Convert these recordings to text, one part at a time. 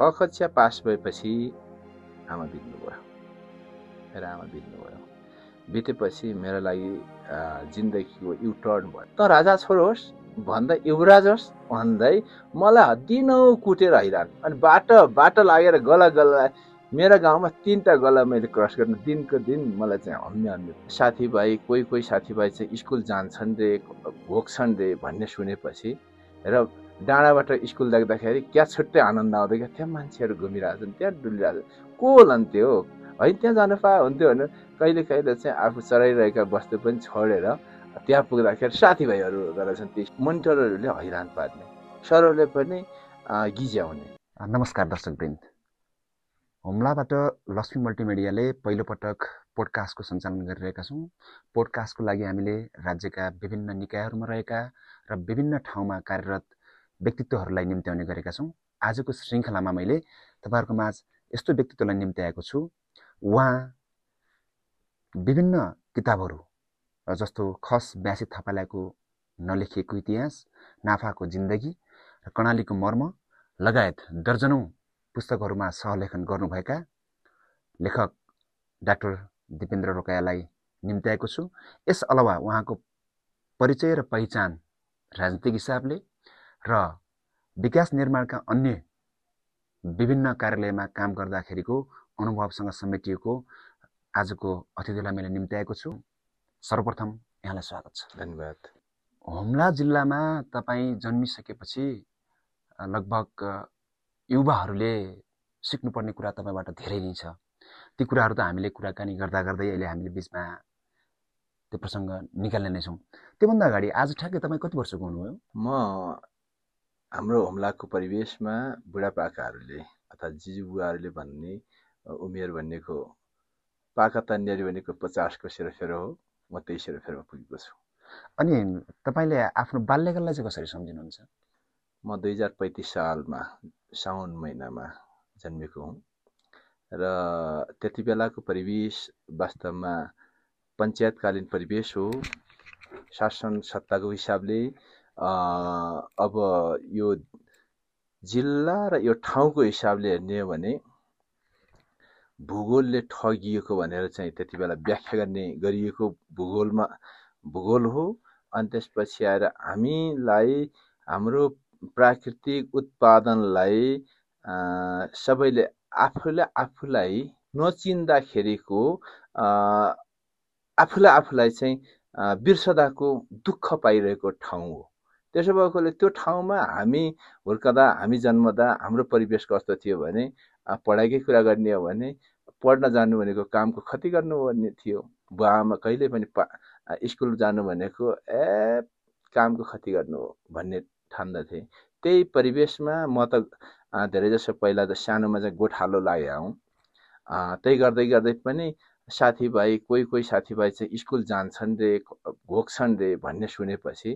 6 कक्षा पास भएपछि आमा बित्नुभयो। मेरो आमा बित्नुभयो। बितेपछि मेरो लागि जिन्दगीको युटर्न भयो। त राजा छोरो होस् भन्दा युवराज होस् भन्दै मलाई दिनौ कुटेर हैरान। अनि बाटो लागेर गला मेरो गाउँमा 3टा गला मैले क्रस गर्न दिनको दिन मलाई चाहिँ हम्मे साथीभाइ कोही साथीभाइ चाहिँ स्कुल जान्छन् रे भोग्छन् रे भन्ने सुनेपछि र डाँडाबाट स्कुल देख्दाखेरि क्या छुट्टै आनन्द आउँदै क्या त्यहाँ मान्छेहरू घुमिरहेछन् त्यहाँ डुलिरहेछन् को लन्थ्यो है त्यहाँ जानु पाए हुन्थ्यो भनेर कहिले चाहिँ आफू चराइरहेका वस्तु पनि छोडेर त्यहाँ पुग्दाखेरि साथीभाइहरू रहेछन् ती मोनिटरहरूले हैरान पार्ने सरहरूले पनि गिज्याउने। नमस्कार दर्शकवृन्द, हुम्लाबाट लक्ष्मी मल्टिमिडियाले पहिलोपटक पोडकास्टको सञ्चालन गरिरहेका छौँ। पोडकास्टको लागि हामीले राज्यका विभिन्न निकायहरूमा रहेका र विभिन्न ठाउँमा कार्यरत व्यक्तित्वहरूलाई निम्त्याउने गरेका छौँ। आजको श्रृङ्खलामा मैले तपाईँहरूको माझ यस्तो व्यक्तित्वलाई निम्त्याएको छु। उहाँ विभिन्न किताबहरू जस्तो खस ब्यासी थापाल्याको नलेखिएको इतिहास, नाफाको जिन्दगी र कर्णालीको मर्म लगायत दर्जनौं पुस्तकहरूमा सहलेखन गर्नुभएका लेखक डाक्टर दिपेन्द्र रोकायालाई निम्त्याएको छु। यस अलावा उहाँको परिचय र पहिचान राजनीतिक हिसाबले र विकास निर्माणका अन्य विभिन्न कार्यालयमा काम गर्दाखेरिको अनुभवसँग समेटिएको आजको अतिथिलाई मैले निम्त्याएको छु। सर्वप्रथम यहाँलाई स्वागत छ। धन्यवाद। हुम्ला जिल्लामा तपाईँ जन्मिसकेपछि लगभग युवाहरूले सिक्नुपर्ने कुरा तपाईँबाट धेरै नै छ। ती कुराहरू त हामीले कुराकानी गर्दा अहिले हामीले बिचमा त्यो प्रसङ्ग निकाल्ने नै छौँ। त्योभन्दा अगाडि आज ठ्याक्कै तपाईँ कति वर्षको हुनुभयो? म हाम्रो हुम्लाको परिवेशमा बुढापाकाहरूले अथवा जिजुबुवाहरूले भन्ने उमेर भनेको पाका तन्नेरी भनेको 50 को सेरोफेरो हो। म त्यही सेरोफेरोमा पुगेको छु। अनि तपाईँले आफ्नो बाल्यकाललाई चाहिँ कसरी सम्झिनुहुन्छ? म 2035 सालमा साउन महिनामा जन्मेको हुँ र त्यति बेलाको परिवेश वास्तवमा पञ्चायतकालीन परिवेश हो। शासन सत्ताको हिसाबले अब यो जिल्ला र यो ठाउँको हिसाबले हेर्ने हो भने भूगोलले ठगिएको भनेर चाहिँ त्यति बेला व्याख्या गर्ने गरिएको भूगोल हो। अनि त्यसपछि आएर हामीलाई हाम्रो प्राकृतिक उत्पादनलाई सबैले आफूलाई नचिन्दाखेरिको आफूलाई चाहिँ बिर्सदाको दुःख पाइरहेको ठाउँ हो। त्यसो भएकोले त्यो ठाउँमा हामी हुर्कदा हामी जन्मदा हाम्रो परिवेश कस्तो थियो भने पढाइकै कुरा गर्ने हो भने पढ्न जानु भनेको कामको खती गर्नु भन्ने थियो। बुवाआमा कहिले पनि स्कुल जानु भनेको कामको खती गर्नु हो भन्ने ठान्दथे। त्यही परिवेशमा म त धेरै जसो पहिला त सानोमा चाहिँ गोठालो लागेको हुँ। त्यही गर्दै पनि साथीभाइ कोही साथीभाइ चाहिँ स्कुल जान्छन् रे भोग्छन् रे भन्ने सुनेपछि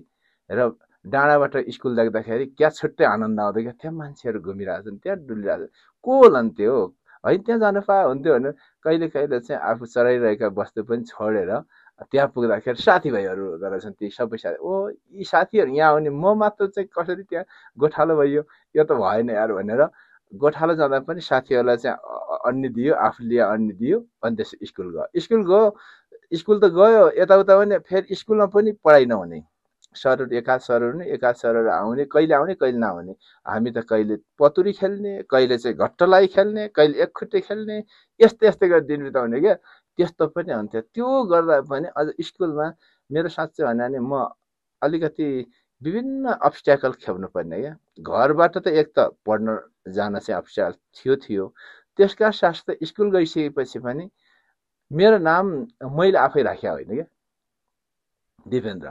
र डाँडाबाट स्कुल देख्दाखेरि क्या छुट्टै आनन्द आउँदै क्या त्यहाँ मान्छेहरू घुमिरहेछन् त्यहाँ डुलिरहेछन् को लन्थ्यो है त्यहाँ जानु पाए हुन्थ्यो भनेर कहिले चाहिँ आफू चराइरहेका वस्तु पनि छोडेर त्यहाँ पुग्दाखेरि साथीभाइहरू रहेछन् ती सबै साथी यी साथीहरू यहाँ आउने म मात्र चाहिँ कसरी त्यहाँ गोठालो भयो यो त भएन यार भनेर गोठालो जाँदा पनि साथीहरूलाई चाहिँ अन्य दियो, आफूले अन्य दियो। अनि त्यसो स्कुल त गयो यताउता पनि फेरि स्कुलमा पनि पढाइ नहुने सरहरू एकाध सरहरू आउने कहिले नआउने। हामी त कहिले पतुरी खेल्ने, कहिले चाहिँ घट्टलाई खेल्ने, कहिले एक खुट्टे खेल्ने, यस्तै गरेर दिन बिताउने क्या। त्यस्तो पनि हुन्थ्यो। त्यो गर्दा पनि अझ स्कुलमा मेरो साँच्चै भने म अलिकति विभिन्न अब्स्ट्याकल खेप्नु पर्ने क्या। घरबाट त एक त पढ्न जान चाहिँ अब्स्ट्याकल थियो। त्यसका साथ स्कुल गइसकेपछि पनि मेरो नाम मैले आफै राखेको होइन क्या, दिपेन्द्र।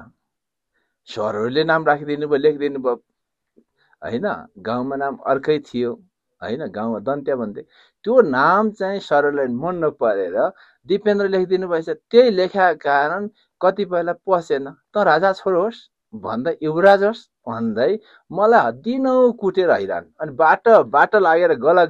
सरहरूले नाम राखिदिनु भयो, लेखिदिनु भयो होइन। गाउँमा नाम अर्कै थियो होइन, गाउँमा दन्त्या भन्थे। त्यो नाम चाहिँ सरहरूलाई मन नपरेर दिपेन्द्र लेखिदिनु भएछ। त्यही लेखाको कारण कतिपयलाई पसेन। त राजा छोरो होस् भन्दा युवराज होस् भन्दै मलाई दिनौ कुटेर हैरान। अनि बाटो लागेर गला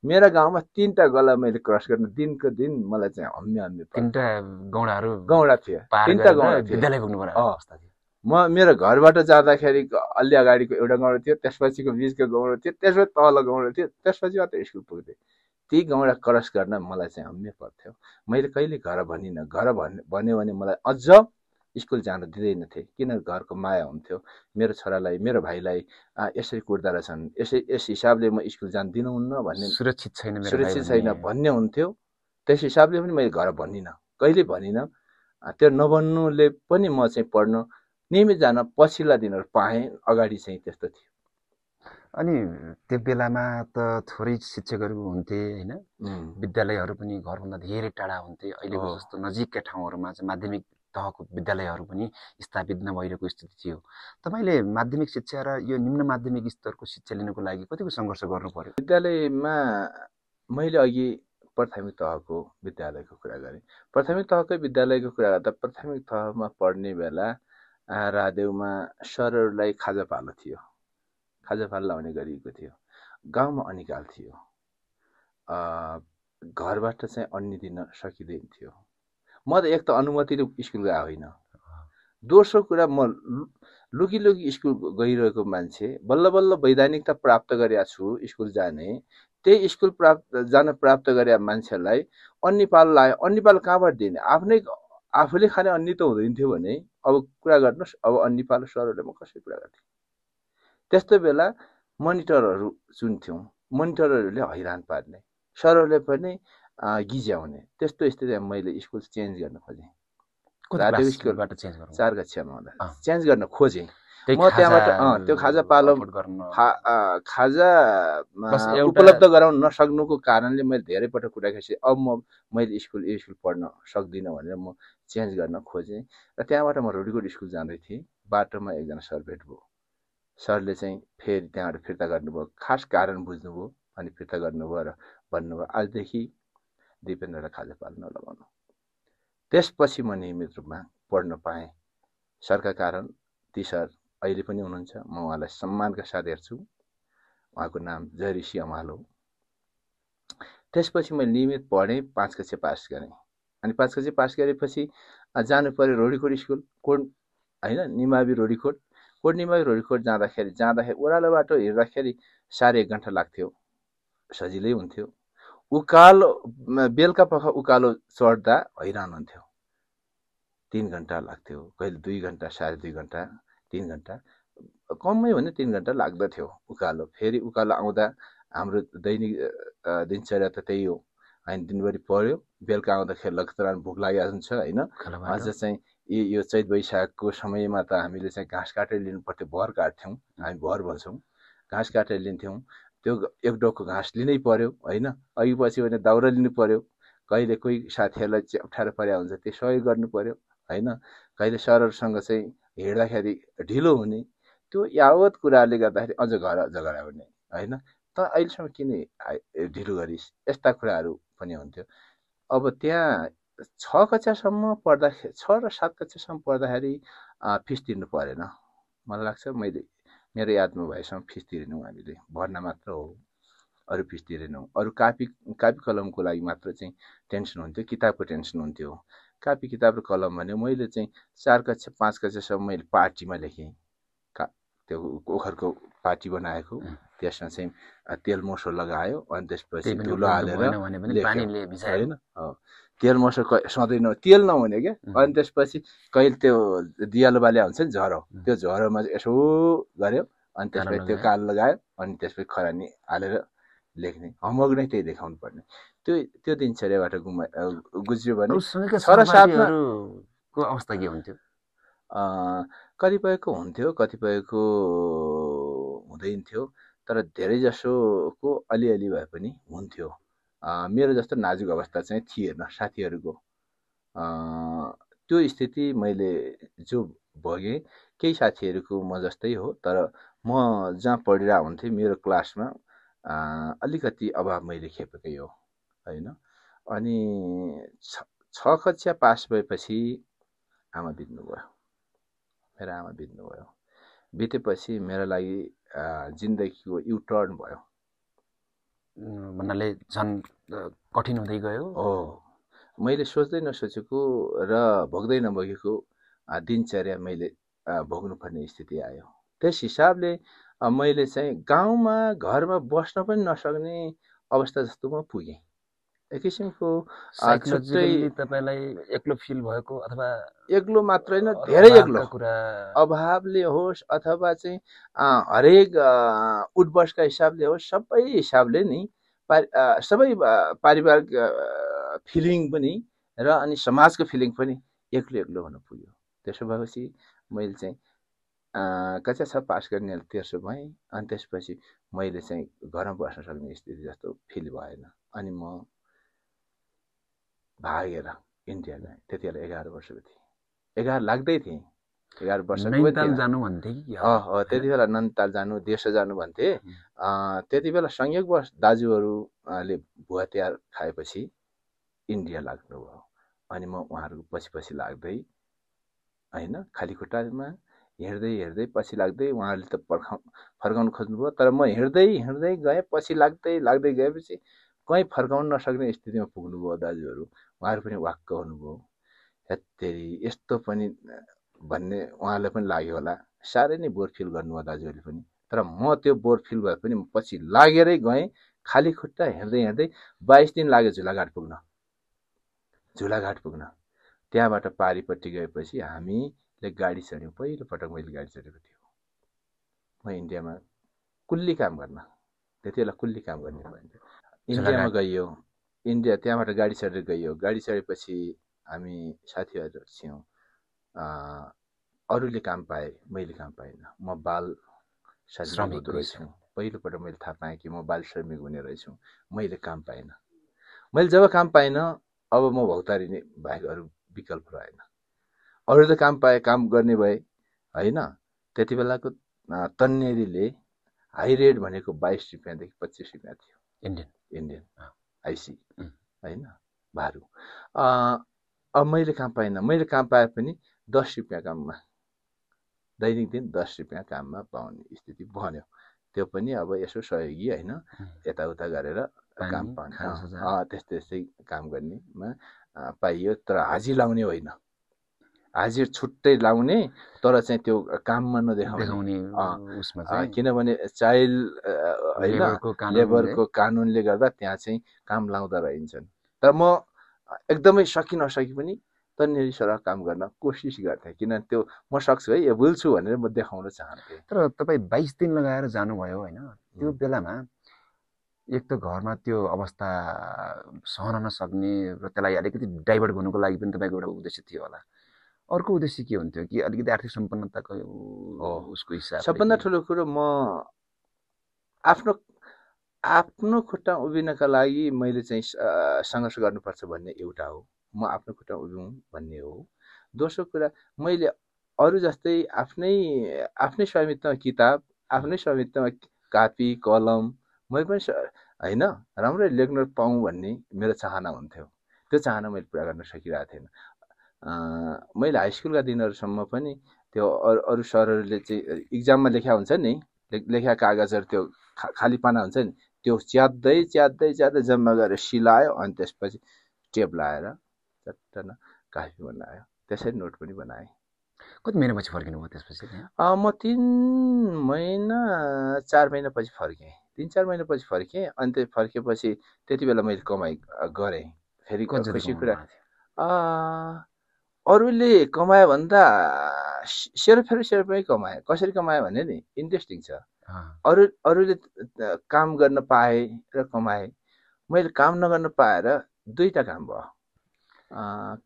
मेरो गाउँमा 3टा गला मैले क्रस गर्न दिनको दिन मलाई चाहिँ हम्मे 3टा गौडाहरू गौडा थियो। 3टा गौडा थियो। विद्यालय पुग्नु पर्ने अवस्था थियो। मेरो घरबाट जाँदाखेरि अलि अगाडिको एउटा गाउँ थियो, त्यसपछिको बिचको गाउँ थियो, त्यसपछि तल गाउँ थियो, त्यसपछि मात्रै स्कुल पुग्थेँ। ती गाउँडा क्रस गर्न मलाई चाहिँ हम्मे पर्थ्यो। मैले कहिले घर भनिनँ। घर भन्यो भने मलाई अझ स्कुल जान दिँदैनथे, किन घरको माया हुन्थ्यो। मेरो छोरालाई, मेरो भाइलाई यसरी कुट्दा रहेछन्, यस हिसाबले म स्कुल जान दिनुहुन्न भन्ने, सुरक्षित छैन भन्ने हुन्थ्यो। त्यस हिसाबले पनि मैले घर भनिनँ, कहिले भनिनँ। त्यो नभन्नुले पनि म चाहिँ पढ्न नियमित जान पछिल्ला दिनहरू पाएँ। अगाडि चाहिँ त्यस्तो थियो। अनि त्यो बेलामा त थोरै शिक्षकहरू हुन्थे होइन, विद्यालयहरू पनि घरभन्दा धेरै टाढा हुन्थे। अहिलेको जस्तो नजिकका ठाउँहरूमा चाहिँ माध्यमिक तहको विद्यालयहरू पनि स्थापित नभइरहेको स्थिति थियो। तपाईँले माध्यमिक शिक्षा र यो निम्न माध्यमिक स्तरको शिक्षा लिनुको लागि कतिको सङ्घर्ष गर्नु पर्यो? विद्यालयमा मैले अघि प्राथमिक तहको विद्यालयको कुरा गरेँ। प्राथमिक तहकै विद्यालयको कुरा गर्दा प्राथमिक तहमा पढ्ने बेला रादेउमा सरहरूलाई खाजा पालो थियो, खाजा पालो लाउने गरिएको थियो। गाउँमा अनिकाल थियो, घरबाट चाहिँ अन्य दिन सकिँदैन थियो। म त एक त अनुमतिले स्कुल गएको होइन, दोस्रो कुरा म लुकी स्कुल गइरहेको मान्छे, बल्ल बल्ल वैधानिकता प्राप्त गरेका छु स्कुल जाने। त्यही स्कुल जान प्राप्त गरे मान्छेलाई अन्य पालो लाग्यो। अन्य पालो कहाँबाट दिने? आफूले खाने अन्य त हुँदैन थियो भने अब कुरा गर्नुहोस्। अब अन्य पालो सरहरूले म कसरी कुरा गर्थेँ? त्यस्तो बेला मोनिटरहरू चुन्थ्यौँ, मोनिटरहरूले हैरान पार्ने, सरहरूले पनि गिज्याउने। त्यस्तो स्थितिमा मैले स्कुल चेन्ज गर्न खोजेँ। रादेउ स्कुलबाट 4 कक्षामा हुँदा चेन्ज गर्न खोजेँ। म त्यहाँबाट त्यो खाजा पालो खाजा उपलब्ध गराउन नसक्नुको कारणले मैले धेरै पटक कुरा गरेँ। अब मैले स्कुल पढ्न सक्दिनँ भनेर म चेन्ज गर्न खोजेँ। र त्यहाँबाट म रोडीकोट स्कुल जाँदै थिएँ। बाटोमा एकजना सर भेट भयो। सरले चाहिँ फेरि त्यहाँबाट फिर्ता गर्नुभयो, खास कारण बुझ्नुभयो अनि फिर्ता गर्नुभयो र भन्नुभयो आजदेखि दिपेन्द्रलाई खाजा पालो नलगाउनु। त्यसपछि म नियमित रूपमा पढ्न पाएँ। सरका कारण ती सर अहिले पनि हुनुहुन्छ, म उहाँलाई सम्मानका साथ हेर्छु। उहाँको नाम जयऋषि अमाल हो। त्यसपछि मैले नियमित पढेँ, 5 कक्षा पास गरेँ। अनि 5 कक्षा पास गरेपछि जानु पर्यो रोडीकोट स्कुल, कोट होइन, निमावि रोडीकोट। कोट निमावि रोडीकोट जाँदाखेरि ओह्रालो बाटो हिँड्दाखेरि 1.5 घन्टा लाग्थ्यो, सजिलै हुन्थ्यो। उकालो बेलुका पख उकालो चढ्दा हैरान हुन्थ्यो, 3 घन्टा लाग्थ्यो, कहिले 2 घन्टा, 2.5 घन्टा, 3 घन्टा, कमै भने 3 घन्टा लाग्दथ्यो उकालो। फेरि उकालो आउँदा हाम्रो दैनिक दिनचर्या त त्यही हो होइन, दिनभरि पढ्यो, बेलुका आउँदाखेरि लगतरान भोक लागेको हुन्छ होइन। अझ चाहिँ यो चैत वैशाखको समयमा त हामीले चाहिँ घाँस काटेर लिनु पर्थ्यो, भर काट्थ्यौँ, हामी भर भन्छौँ, घाँस काटेर लिन्थ्यौँ। त्यो एक डोको घाँस लिनै पर्यो होइन, अघि पछि भने दाउरा लिनु पर्यो, कहिले कोही साथीहरूलाई चाहिँ अप्ठ्यारो परेको हुन्छ त्यो सहयोग गर्नु पर्यो होइन, कहिले सरहरूसँग चाहिँ हिँड्दाखेरि ढिलो हुने, त्यो यावत कुराहरूले गर्दाखेरि अझ घर झगडा हुने होइन। त अहिलेसम्म किन ढिलो गरिस्, यस्ता कुराहरू पनि हुन्थ्यो। अब त्यहाँ 6 कक्षासम्म पढ्दाखेरि, 6 र 7 कक्षासम्म पढ्दाखेरि फिस तिर्नु परेन मलाई लाग्छ। मेरो यादमा भएसम्म फिस तिरेनौँ हामीले, भर्ना मात्र हो, अरू फिस तिरेनौँ। अरू कापी कलमको लागि मात्र चाहिँ टेन्सन हुन्थ्यो, किताबको टेन्सन हुन्थ्यो। कापी किताब र कलम भने मैले चाहिँ 4 कक्षा 5 कक्षासम्म मैले पार्टीमा लेखेँ, त्यो ओखरको पार्टी बनाएको, त्यसमा चाहिँ तेल मोसो लगायो अनि त्यसपछि धुलो हालेर होइन, तेल मोसो सधैँ तेल नहुने क्या। अनि त्यसपछि कहिले त्यो दियालो बालिया हुन्छ नि झरो, त्यो झरोमा चाहिँ यसो गऱ्यो अनि त्यसपछि त्यो कालो लगायो अनि त्यसपछि खरानी हालेर लेख्ने। होमवर्क नै त्यही देखाउनु पर्ने। त्यो दिनचर्याबाट गुज्रियो भने 6 र 7मा अवस्था के हुन्थ्यो? कतिपयको हुन्थ्यो, कतिपयको हुँदैन थियो, तर धेरै जसोको अलिअलि भए पनि हुन्थ्यो। मेरो जस्तो नाजुक अवस्था चाहिँ थिएन साथीहरूको। त्यो स्थिति मैले जो भोगेँ, केही साथीहरूको म जस्तै हो, तर म जहाँ पढिरहेको हुन्थेँ मेरो क्लासमा अलिकति अभाव मैले खेपेकै हो होइन। अनि 6 कक्षा पास भएपछि आमा बित्नुभयो, मेरो आमा बित्नुभयो। बितेपछि मेरो लागि जिन्दगीको युटर्न भयो भन्नाले झन् कठिन हुँदै गयो हो। मैले सोच्दै नसोचेको र भोग्दै नभोगेको दिनचर्या मैले भोग्नुपर्ने स्थिति आयो। त्यस हिसाबले मैले चाहिँ गाउँमा घरमा बस्न पनि नसक्ने अवस्था जस्तो म पुगेँ। एक किसिमको साइकोलोजिकली तपाईलाई एक्लो फिल भएको अथवा एक्लो मात्र होइन, धेरै एक्लो, अभावले होस् अथवा चाहिँ हरेक उठबसका हिसाबले होस्, सबै हिसाबले नि सबै पारिवारिक फिलिङ पनि र अनि समाजको फिलिङ पनि एक्लो एक्लो हुन पुग्यो। त्यसो भएपछि मैले चाहिँ कक्षा 6 पास गर्ने तेर्सो भएँ। अनि त्यसपछि मैले चाहिँ घरमा बस्न सक्ने स्थिति जस्तो फिल भएन। अनि म भागेर इन्डिया गएँ। त्यति बेला 11 वर्षको थिएँ, 11 लाग्दै थिएँ, 11 वर्षको नैनीताल जानु भन्थे कि त्यति बेला नैनीताल जानु, देश जानु भन्थे। त्यति बेला संयोगवश दाजुहरूले भुवा तयार खाएपछि इन्डिया लाग्नुभयो। अनि म उहाँहरूको पछि पछि लाग्दै होइन, खाली खुट्टामा हिँड्दै हिँड्दै पछि लाग्दै, उहाँहरूले त फर्काउनु खोज्नुभयो, तर म हिँड्दै हिँड्दै गएँ। पछि लाग्दै लाग्दै गएपछि कहीँ फर्काउन नसक्ने स्थितिमा पुग्नुभयो दाजुहरू। उहाँहरू पनि वाक्क हुनुभयो, हेत्तेरी यस्तो पनि भन्ने उहाँलाई पनि लाग्यो होला। साह्रै नै बोर फिल गर्नुभयो दाजुहरूले पनि। तर म त्यो बोर फिल भए पनि पछि लागेरै गएँ। खाली खुट्टा हिँड्दै हिँड्दै 22 दिन लाग्यो झुलाघाट पुग्न। त्यहाँबाट पारिपट्टि गएपछि हामीले गाडी चढ्यौँ। पहिलोपटक मैले गाडी चढेको थियो म इन्डियामा कुल्ली काम गर्न। त्यति बेला कुल्ली काम गर्ने भयो। इन्डियामा गइयो, इन्डिया त्यहाँबाट गाडी चढेर गइयो। गाडी चढेपछि हामी साथीहरू थियौँ। अरूले काम पाए, मैले काम पाइनँ। म बाल श्रमिक हुँदो रहेछु। पहिलोपटक मैले थाहा पाएँ कि म बाल श्रमिक हुने रहेछु। मैले काम पाइनँ। मैले जब काम पाइनँ अब म भौतारिने बाहेक अरू विकल्प रहेन। अरू त काम पाए, काम गर्ने भए होइन। त्यति बेलाको तन्नेरीले हाई रेट भनेको 22 रुपियाँदेखि 25 रुपियाँ थियो इन्डियन आइसी होइन, भारू। अब मैले काम पाइनँ। मैले काम पाए पनि 10 रुपियाँ काममा, दैनिक दिन 10 रुपियाँ काममा पाउने स्थिति बन्यो। त्यो पनि अब यसो सहयोगी होइन, यताउता गरेर काम पाउने, त्यस्तै काम गर्नेमा पाइयो। तर हाजिर लाउने होइन, हाजिर छुट्टै लाउने, तर चाहिँ त्यो काममा नदेखाउने। किनभने चाइल्ड होइन, लेबरको कानुनले गर्दा त्यहाँ चाहिँ काम लाउँदा रहन्छन्। तर म एकदमै सकि नसकी पनि तन्नेरी सर काम गर्न कोसिस गर्थेँ। किन त्यो म सक्छु है, एबल छु भनेर म देखाउन चाहन्थेँ। तर तपाईँ 22 दिन लगाएर जानुभयो होइन, त्यो बेलामा एक त घरमा त्यो अवस्था सहन नसक्ने र त्यसलाई अलिकति डाइभर्ट गर्नुको लागि पनि तपाईँको एउटा उद्देश्य थियो होला। अर्को उद्देश्य के हुन्थ्यो कि अलिकति आर्थिक सम्पन्नताको उसको हिसाब? सबभन्दा ठुलो कुरो म आफ्नो खुट्टा उभिनका लागि मैले चाहिँ सङ्घर्ष गर्नुपर्छ भन्ने एउटा हो। म आफ्नो खुट्टा उभिउँ भन्ने हो। दोस्रो कुरा, मैले अरू जस्तै आफ्नै स्वामित्वमा किताब, आफ्नै स्वामित्वमा कापी कलम, मैले पनि होइन राम्रै लेख्न पाऊँ भन्ने मेरो चाहना हुन्थ्यो। त्यो चाहना मैले पुरा गर्न सकिरहेको थिएन। मैले हाई स्कुलका दिनहरूसम्म पनि त्यो अरू सरहरूले चाहिँ इक्जाममा लेखा हुन्छ नि, लेखा कागजहरू त्यो खाली पाना हुन्छ नि, त्यो च्यात्दै जम्मा गरेर सिलायो। अनि त्यसपछि टेप लाएर चट्टन कापी बनायो। त्यसरी नोट पनि बनाएँ। कति महिनापछि फर्किनु भयो त्यसपछि? म 3 महिना 4 महिनापछि फर्केँ। 3-4 महिनापछि फर्केँ। अनि त्यो फर्केपछि त्यति बेला मैले कमाइ गरेँ। फेरि खुसी कुरा, अरूले कमायो भन्दा सेरोफेरोमै कमाए। कसरी कमायो भने नि इन्ट्रेस्टिङ छ। अरूले काम गर्न पाए र कमाए, मैले काम नगर्न पाएर दुईटा काम भयो।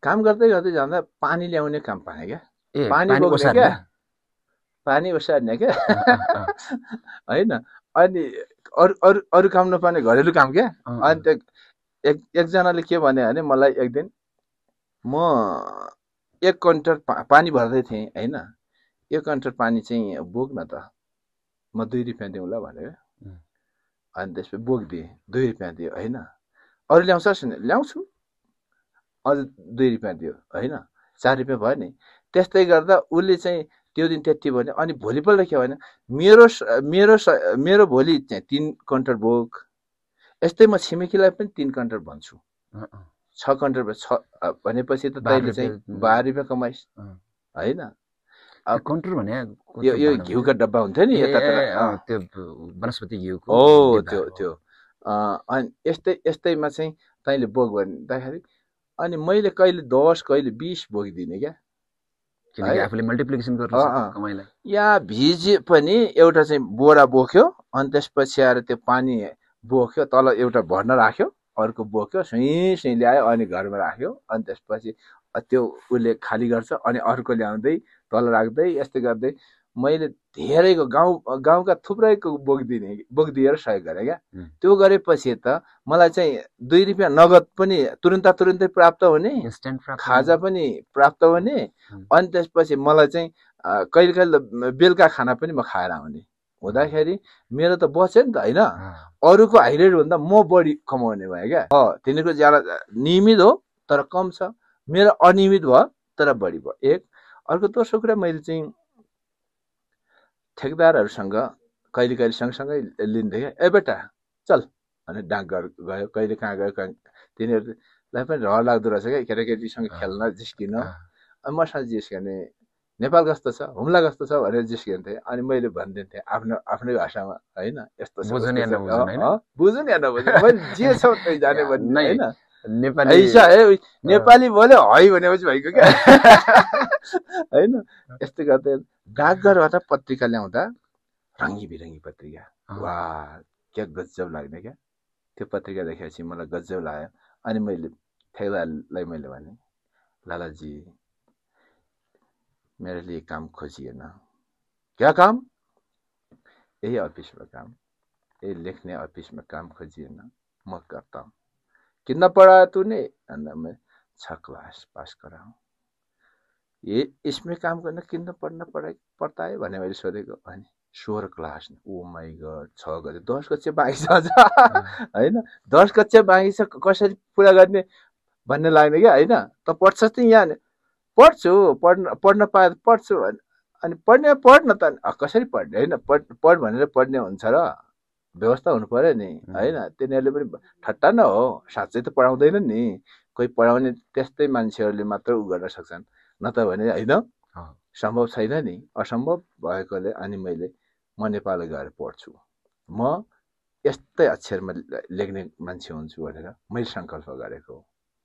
काम गर्दै गर्दै जाँदा पानी ल्याउने काम पाएँ क्या, पानी बोक्ने क्या, पानी ओसार्ने क्या होइन। अनि अरू काम नपाउने घरेलु काम क्या। अनि त्यो एकजनाले के भन्यो भने मलाई एक दिन, म 1 कन्टर पानी भर्दै थिएँ होइन, 1 कन्टर पानी चाहिँ बोक न त, म 2 रुपियाँ दिउँला भनेर। अनि त्यसपछि बोकिदिएँ, 2 रुपियाँ दियो होइन। अरू ल्याउँछस्? ल्याउँछु, अझ 2 रुपियाँ दियो होइन, 4 रुपियाँ भयो नि। त्यस्तै गर्दा उसले चाहिँ त्यो दिन त्यति भन्यो। अनि भोलिपल्ट के भने, मेरो भोलि चाहिँ 3 कन्टर बोक। यस्तै म छिमेकीलाई पनि 3 कन्टर भन्छु, 6 कन्टर भनेपछि त तैँले चाहिँ 12 रुपियाँ कमाइस् होइन। कन्टुर भने यो घिउका डब्बा हुन्थ्यो नि त्यो वनस्पति घिउको त्यो अनि यस्तैमा चाहिँ तैँले बोक भन्दाखेरि अनि मैले कहिले 10 कहिले 20 बोकिदिने क्या, किनकि आफूले मल्टिप्लिकेसन गर्नु कमाइलाई। या भिजे पनि एउटा चाहिँ बोरा बोक्यो अनि त्यसपछि आएर त्यो पानी बोक्यो, तल एउटा भर्न राख्यो, अर्को बोक्यो, सुई ल्यायो अनि घरमा राख्यो, अनि त्यसपछि त्यो उसले खाली गर्छ अनि अर्को ल्याउँदै तल राख्दै यस्तै गर्दै मैले धेरैको गाउँका थुप्रैको बोकिदिएर सहयोग गरेँ क्या। त्यो गरेपछि त मलाई चाहिँ 2 रुपियाँ नगद पनि तुरुन्तै प्राप्त हुने, खाजा पनि प्राप्त हुने, अनि त्यसपछि मलाई चाहिँ कहिले बेलुका खाना पनि म खाएर आउने हुँदाखेरि मेरो त बच्यो नि त होइन। अरूको हाइरेट भन्दा म बढी कमाउने भएँ क्या। तिनीहरूको ज्यादा नियमित हो तर कम छ, मेरो अनियमित भयो तर बढी भयो। एक अर्को दोस्रो कुरा मैले चाहिँ ठेकदारहरूसँग कहिले सँगसँगै लिन्थेँ क्या। ए बेटा चल अनि डाकघर गयो, कहिले कहाँ गयो, तिनीहरूलाई पनि रहर लाग्दो रहेछ क्या केटाकेटीसँग खेल्न जिस्किन। अनि मसँग जिस्किने नेपाल कस्तो छ, हुम्ला कस्तो छ भनेर जिस्किन्थेँ। अनि मैले भनिदिन्थेँ आफ्नै भाषामा होइन, यस्तो बुझ्नु या नबुझ्नु मैले जे छ त्यही जाने भन्ने होइन। नेपाली नेपाली बोल्यो है भनेपछि भइगयो क्या होइन। यस्तै गर्दै डाकघरबाट पत्रिका ल्याउँदा रङ्गी बिरङ्गी पत्रिका, वाह क्या गजब लाग्ने क्या। त्यो पत्रिका देखेपछि मलाई गजब लाग्यो। अनि मैले ठेकदारलाई मैले भने, लालाजी मेरे लिए काम खोजिए ना। क्या काम? यही ऑफिस में काम, यही लिखने ऑफिस में काम खोजिए ना, मैं करता हूँ। कितना पढ़ा है तूने? मैं 6 क्लास पास करा हूँ। ये इसमें काम करना कितना पड़ता है भने मैले सोधेको। अनि 16 क्लास। ओ माई गड, 6 गते 10 कक्षा बाँकी छ होइन। 10 कक्षा बाँकी छ, कसरी पुरा गर्ने भन्ने लाग्ने क्या होइन। त पढ्छस् त? यहाँ पढ्छु, पढ्न पाए पढ्छु। अनि पढ्न त कसरी पढ्ने होइन, पढ भनेर पढ्ने हुन्छ र व्यवस्था हुनु पर्यो नि होइन। तिनीहरूले पनि ठट्टा न हो, साँच्चै त पढाउँदैन नि। कोही पढाउने त्यस्तै मान्छेहरूले मात्र उ गर्न सक्छन्, न त भने होइन सम्भव छैन नि। असम्भव भएकोले अनि म नेपाल गएर पढ्छु, म यस्तै अक्षरमा लेख्ने मान्छे हुन्छु भनेर मैले सङ्कल्प गरेको।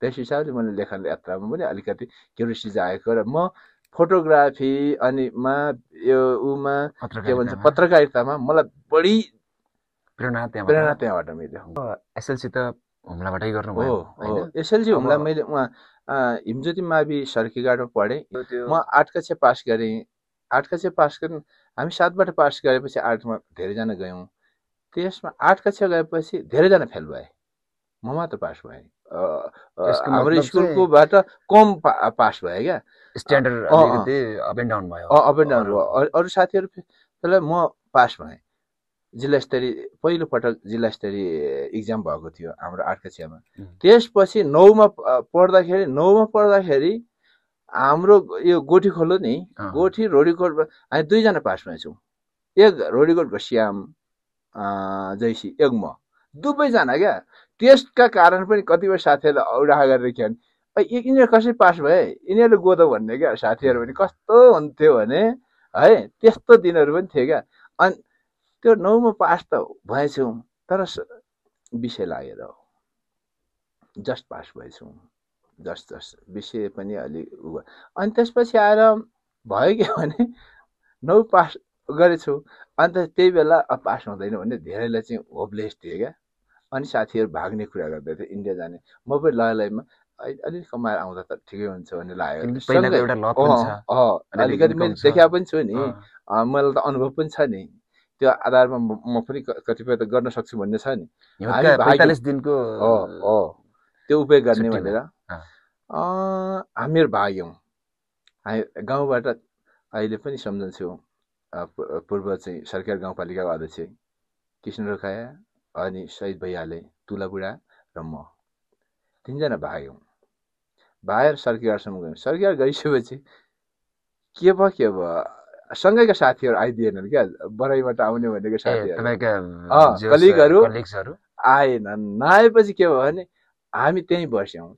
त्यस हिसाबले मैले लेखन यात्रामा पनि अलिकति क्युरियोसिटी जागेको र म फोटोग्राफी अनि यो उमा के भन्छ पत्रकारितामा मलाई बढी प्रेरणा त्यहाँबाट मिल्यो। एसएलसी त हुम्लाबाटै गर्नुभयो होइन। एसएलसी हुम्ला मैले उहाँ हिमज्योति मावि सर्किगाडमा पढेँ। म 8 कक्षा पास गरेँ। 8 कक्षा पास गरेँ, हामी 7बाट पास गरेपछि 8मा धेरैजना गयौँ। त्यसमा 8 कक्षा गएपछि धेरैजना फेल भए, म मात्र पास भएँ। हाम्रो स्कुलकोबाट कम पास भयो क्या। स्ट्यान्डर्ड अलिकति अप एन्ड डाउन भयो। अरू साथीहरू त्यसलाई म पास भएँ। जिल्ला स्तरीय पहिलो पटक जिल्ला स्तरीय इक्जाम भएको थियो हाम्रो 8 कक्षामा। त्यसपछि 9मा पढ्दाखेरि हाम्रो यो गोठी खोलो नि, गोठी रोडीकोट हामी 2 जना पास भएछौँ। एक रोडीकोटको श्याम जैसी, एक म, दुवैजना क्या। त्यसका कारण पनि कतिपय साथीहरूले औडाहा गरेर खेल्ने, यिनीहरू कसरी पास भए, यिनीहरूले गोदो भन्ने क्या साथीहरू पनि कस्तो हुन्थ्यो भने है। त्यस्तो दिनहरू पनि थियो क्या। अनि त्यो 9मा पास त भएछौँ तर विषय लागेर हो, जस्ट पास भएछौँ, जस्ट विषय पनि अलि उ। अनि त्यसपछि आएर भयो के भने 9 पास गरेछु। अन्त त्यही बेला पास हुँदैन भने धेरैलाई चाहिँ होपलेस थियो क्या। अनि साथीहरू भाग्ने कुरा गर्दै थियो, इन्डिया जाने। म पनि लयमा अलिक कमाएर आउँदा त ठिकै हुन्छ भन्ने लाग्यो। अलिकति मैले देखा पनि छु नि, मलाई त अनुभव पनि छ नि। त्यो आधारमा म पनि कतिपय त गर्न सक्छु भन्ने छ नि। 45 दिनको त्यो उपयोग गर्ने भनेर हामीहरू भाग्यौँ। हामी गाउँबाट अहिले पनि सम्झन्छु, पूर्व चाहिँ सरकार गाउँपालिकाको अध्यक्ष कृष्ण रोकाया अनि शहीद भइहाले तुला बुढा र म 3 जना भाग्यौँ। भाएर सर्किगारसम्म गयौँ। सर्किगार गइसकेपछि के भयो सँगैका साथीहरू आइदिएनन् क्या। बराइबाट आउने भनेको साथीहरू कलिगहरू आएनन्। नआएपछि के भयो भने हामी त्यहीँ बस्यौँ,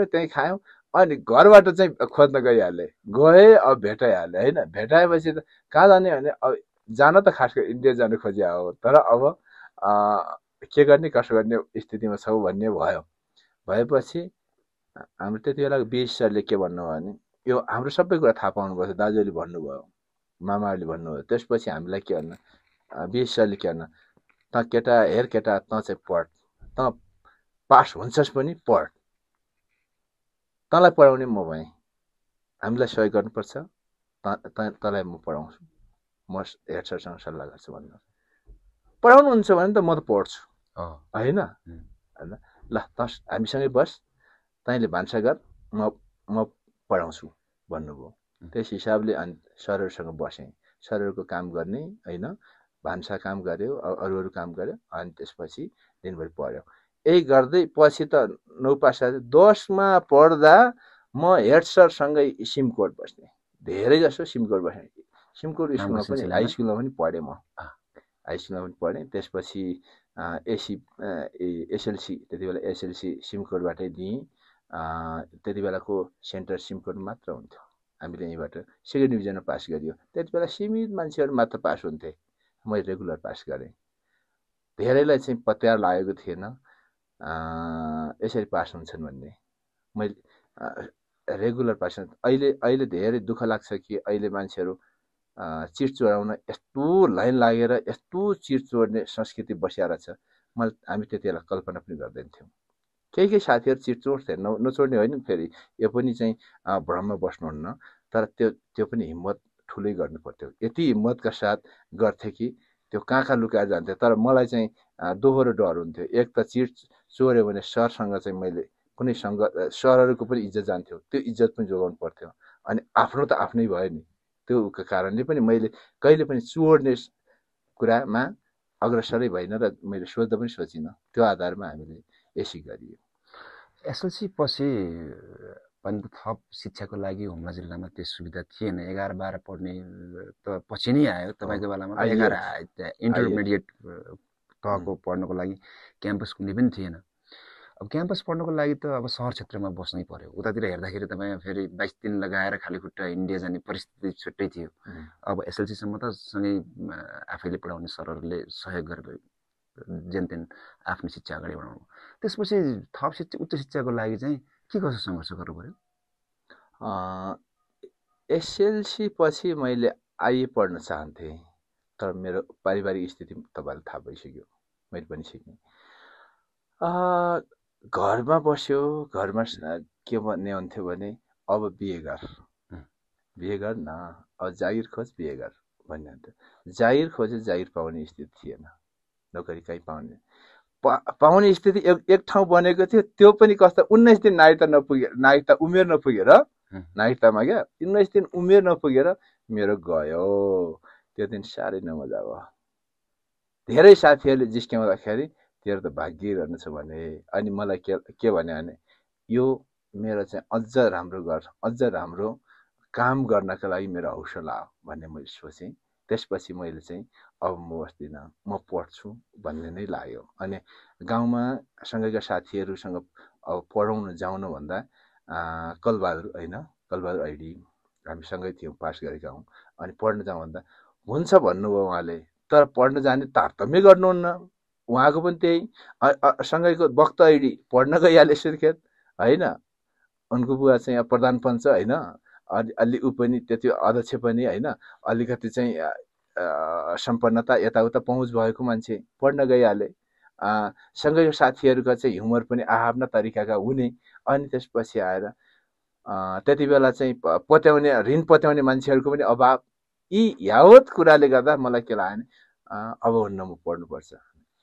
त्यहीँ खायौँ। अनि घरबाट चाहिँ खोज्न गइहाले, गए अब भेटाइहाले होइन। भेटाएपछि त कहाँ जाने भने अब जान त खास गरी इन्डिया जानु खोजिया हो, तर अब के गर्ने कसो गर्ने स्थितिमा छौ भन्ने भयो। भएपछि हाम्रो त्यति बेला बिएस सरले के भन्नुभयो भने यो हाम्रो सबै कुरा थाहा पाउनुपर्छ, दाजुहरूले भन्नुभयो, मामाहरूले भन्नुभयो। त्यसपछि हामीलाई के भन्न, बिएस सरले के भन्न, त केटा हेर केटा त चाहिँ पढ, त पास हुन्छस् पनि पढ, तँलाई पढाउने म भएँ, हामीलाई सहयोग गर्नुपर्छ, तँलाई म पढाउँछु, म हेड सरसँग सल्लाह गर्छु भन्नु। पढाउनुहुन्छ भने त म त पढ्छु होइन, ल त हामीसँगै बस, तैँले भान्सा गर, म पढाउँछु भन्नुभयो। त्यस हिसाबले अनि सरहरूसँग बसेँ, सरहरूको काम गर्ने होइन, भान्सा काम गऱ्यो, अरू अरू काम गऱ्यो, अनि त्यसपछि दिनभरि पढ्यो। यही गर्दै पछि त 9 पास 10मा पढ्दा म हेड सरसँगै सिमकोट बस्ने, धेरै जसो सिमकोट बस्ने। सिमकोट स्कुलमा पनि हाई स्कुलमा पनि पढेँ म, हाई स्कुलमा पनि पढेँ। त्यसपछि एसएलसी, त्यति बेला एसएलसी सिमकोटबाटै दिएँ। त्यति बेलाको सेन्टर सिमकोट मात्र हुन्थ्यो, हामीले यहीँबाट सेकेन्ड डिभिजनमा पास गरियो। त्यति बेला सीमित मान्छेहरू मात्र पास हुन्थे, मैले रेगुलर पास गरेँ। धेरैलाई चाहिँ पत्यार लागेको थिएन यसरी पास हुन्छन् भन्ने। मैले रेगुलर पास, अहिले धेरै दुःख लाग्छ कि अहिले मान्छेहरू चिट चोराउन यस्तो लाइन लागेर यस्तो चिट चोर्ने संस्कृति बसिएर छ, हामी त्यति बेला कल्पना पनि गर्दैनथ्यौँ। केही साथीहरू चिट चोर्थे, नचोर्ने होइन, फेरि यो पनि चाहिँ भ्रममा बस्नुहुन्न, तर त्यो पनि हिम्मत ठुलै गर्नु पर्थ्यो। यति हिम्मतका साथ गर्थे कि त्यो कहाँ लुकाएर जान्थ्यो। तर मलाई चाहिँ दोहोरो डर हुन्थ्यो, एक त चिट चोर्यो भने सरसँग चाहिँ मैले कुनै सरहरूको पनि इज्जत जान्थ्यो, त्यो इज्जत पनि जोगाउनु पर्थ्यो। अनि आफ्नो त आफ्नै भयो नि, त्यो कारणले पनि मैले कहिले पनि चोर्ने कुरामा अग्रसरै भएन र मैले सोच्दा पनि सोचिनँ। त्यो आधारमा हामीले एसी गरियो। एसएलसी पछि पनि थप शिक्षाको लागि हुम्ला जिल्लामा त्यो सुविधा थिएन। 11-12 पढ्ने त पछि नै आयो, तपाईँको बेलामा 11 इन्टरमिडिएट तहको पढ्नको लागि क्याम्पस कुनै पनि थिएन। अब क्याम्पस पढ्नको लागि त अब सहर क्षेत्रमा बस्नै पर्यो। उतातिर हेर्दाखेरि तपाईँ फेरि 22 दिन लगाएर खाली खुट्टा इन्डिया जाने परिस्थिति छुट्टै थियो। अब एसएलसीसम्म त सँगै आफैले पढाउने सरहरूले सहयोग गरेर जेनतेन आफ्नो शिक्षा अगाडि बढाउनु। त्यसपछि थप शिक्षा, उच्च शिक्षाको लागि चाहिँ के कसो सङ्घर्ष गर्नु पर्यो? एसएलसी पछि मैले आइए पढ्न चाहन्थेँ, तर मेरो पारिवारिक स्थिति तपाईँलाई थाहा भइसक्यो, मैले पनि सिकेँ। घरमा बस्यो, घरमा के भन्ने हुन्थ्यो भने अब बिहे गर न, अब जागिर खोज, बिहे गर भन्ने हुन्थ्यो। जागिर खोजे जागिर पाउने स्थिति थिएन, नोकरी कहीँ पाउने स्थिति एक ठाउँ बनेको थियो। त्यो पनि कस्तो 19 दिन नागरिकता उमेर नपुगेर नागरिकतामा क्या 19 दिन उमेर नपुगेर मेरो गयो। त्यो दिन साह्रै नमजा भयो। धेरै साथीहरूले जिस्क्याउँदाखेरि तेरो त भाग्य रहेछ भने, अनि मलाई के भने यो मेरो चाहिँ अझ राम्रो गर, अझ राम्रो काम गर्नका लागि मेरो हौसला हो भन्ने मैले सोचेँ। त्यसपछि मैले चाहिँ अब म बस्दिनँ, म पढ्छु भन्ने नै लाग्यो। अनि गाउँमा सँगैका साथीहरूसँग अब पढाउन जाउनु भन्दा कलबहादुर आइडी हामी सँगै थियौँ, पास गरेका हौँ। अनि पढ्न जाउँ भन्दा हुन्छ भन्नुभयो उहाँले, तर पढ्न जाने तारतम्य गर्नुहुन्न। उहाँको पनि त्यही सँगैको वक्त आइडी पढ्न गइहाले सुर्खेत होइन। उनको बुवा चाहिँ प्रधान पञ्च होइन, अलि ऊ पनि त्यति अध्यक्ष पनि होइन, अलिकति चाहिँ सम्पन्नता यताउता पहुँच भएको मान्छे पढ्न गइहाले। सँगैको साथीहरूका चाहिँ ह्युमर पनि आफ्ना तरिकाका हुने। अनि त्यसपछि आएर त्यति बेला चाहिँ ऋण पत्याउने मान्छेहरूको पनि अभाव। यी यावत कुराले गर्दा मलाई के लाग्यो भने अब हुन्न, म पढ्नुपर्छ।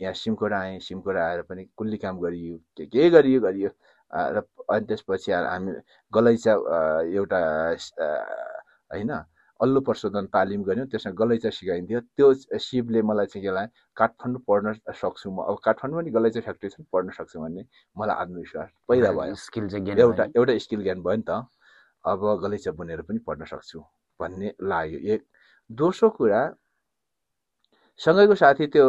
यहाँ सिमकोट आएँ, सिमकोट आएर पनि कुल्ली काम गरियो, के गरियो र अनि त्यसपछि हामी गलैँचा एउटा होइन अल्लु प्रशोधन तालिम गऱ्यौँ, त्यसमा गलैँचा सिकाइन्थ्यो। त्यो सिपले मलाई चाहिँ के लाग्यो, काठमाडौँ पढ्न सक्छु म, अब काठमाडौँ पनि गलैँचा फ्याक्ट्री छ, पढ्न सक्छु भन्ने मलाई आत्मविश्वास पैदा भयो। एउटा स्किल ज्ञान भयो नि त, अब गलैँचा बुनेर पनि पढ्न सक्छु भन्ने लाग्यो। एक दोस्रो कुरा, सँगैको साथी त्यो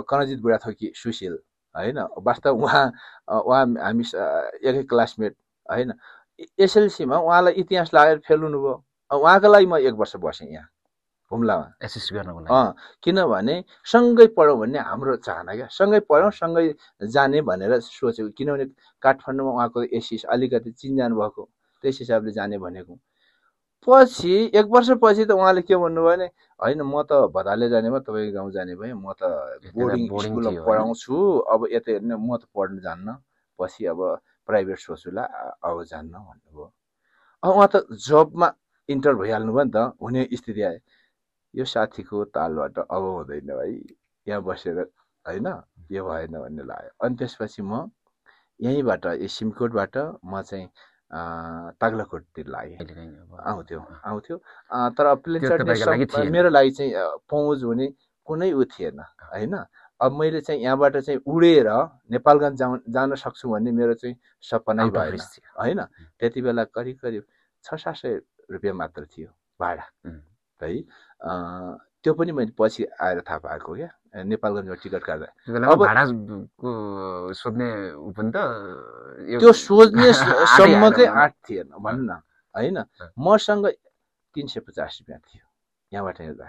कनजित बुढाथोकी सुशील होइन, वास्तव उहाँ हामी एकै क्लासमेट होइन। एसएलसीमा उहाँलाई इतिहास लागेर फेल हुनुभयो। उहाँको लागि म 1 वर्ष बसेँ यहाँ हुम्लामा एसिस्ट गर्नको लागि। किनभने सँगै पढौँ भन्ने हाम्रो चाहना क्या, सँगै पढौँ सँगै जाने भनेर सोचेको। किनभने काठमाडौँमा उहाँको एसिस अलिकति चिनजान भएको, त्यस हिसाबले जाने भनेको। पछि 1 वर्षपछि त उहाँले के भन्नुभयो भने होइन म त भदाले जाने भयो, तपाईँको गाउँ जाने भएँ, म त बोर्डिङ स्कुलमा पढाउँछु, अब यता हेर्ने म त पढ्नु जान्न, पछि अब प्राइभेट सोच्नुला, अब जान्न भन्नुभयो। अब उहाँ त जबमा इन्टर भइहाल्नु भयो नि त, हुने स्थिति आयो। यो साथीको तालबाट अब हुँदैन भाइ, यहाँ बसेर होइन यो भएन भन्ने लाग्यो। अनि त्यसपछि म यहीँबाट सिमकोटबाट म चाहिँ ताग्लाकोटतिर लागेँ। आउँथ्यो तर प्लेन चढ्ने मेरो लागि चाहिँ पहुँच हुने कुनै उ थिएन होइन। अब मैले चाहिँ यहाँबाट चाहिँ उडेर नेपालगञ्ज जान सक्छु भन्ने मेरो चाहिँ सपनै भएन होइन। त्यति बेला करिब 600-700 रुपियाँ मात्र थियो भाडा है। त्यो पनि मैले पछि आएर थाहा पाएको क्या, नेपालगञ्जमा टिकट काट्दा। अब भाडाको सोध्ने पनि त त्यो सोध्ने सम्मकै आँट थिएन भन्नु न होइन। मसँग 350 रुपियाँ थियो यहाँबाट हेर्दा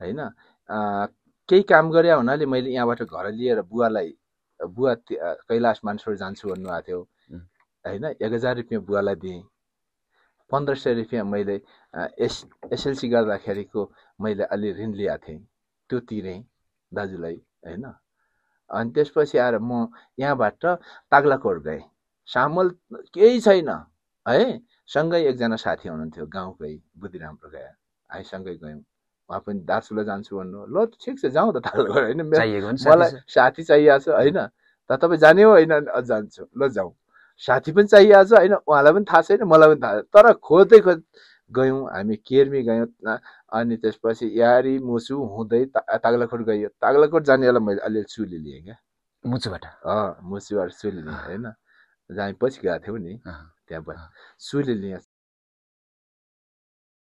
होइन। केही काम गरे हुनाले मैले यहाँबाट घर लिएर बुवा कैलाश मानसरोवर जान्छु भन्नुभएको थियो होइन। 1000 रुपियाँ बुवालाई दिएँ। 1500 रुपियाँ मैले एसएलसी गर्दाखेरिको मैले अलि ऋण ल्याएको थिएँ, त्यो तिरेँ दाजुलाई होइन। अनि त्यसपछि आएर म यहाँबाट ताग्लाकोट गएँ। सामल केही छैन है। सँगै एकजना साथी हुनुहुन्थ्यो गाउँकै बुद्धिरामपुर गए, हामीसँगै गयौँ। उहाँ पनि दार्चुला जान्छु भन्नु, ल ठिक छ जाउँ त ताग्लाकोट होइन, मलाई साथी चाहिएको छ होइन। त तपाईँ जाने हो होइन, जान्छु ल जाउँ। साथी पनि चाहिएको छ होइन, उहाँलाई पनि थाहा छैन मलाई पनि थाहा छैन, तर खोज्दै गयौँ हामी। केर्मी गयौँ अनि त्यसपछि यारी मुसु हुँदै ताग्लाकोट गयो। ताग्लाकोट जाने बेला मैले अलिअलि सुली लिएँ क्या मुचुबाट सुली लिएँ होइन। जहाँ पछि गएको थियौँ नि त्यहाँ सुली लिएँ।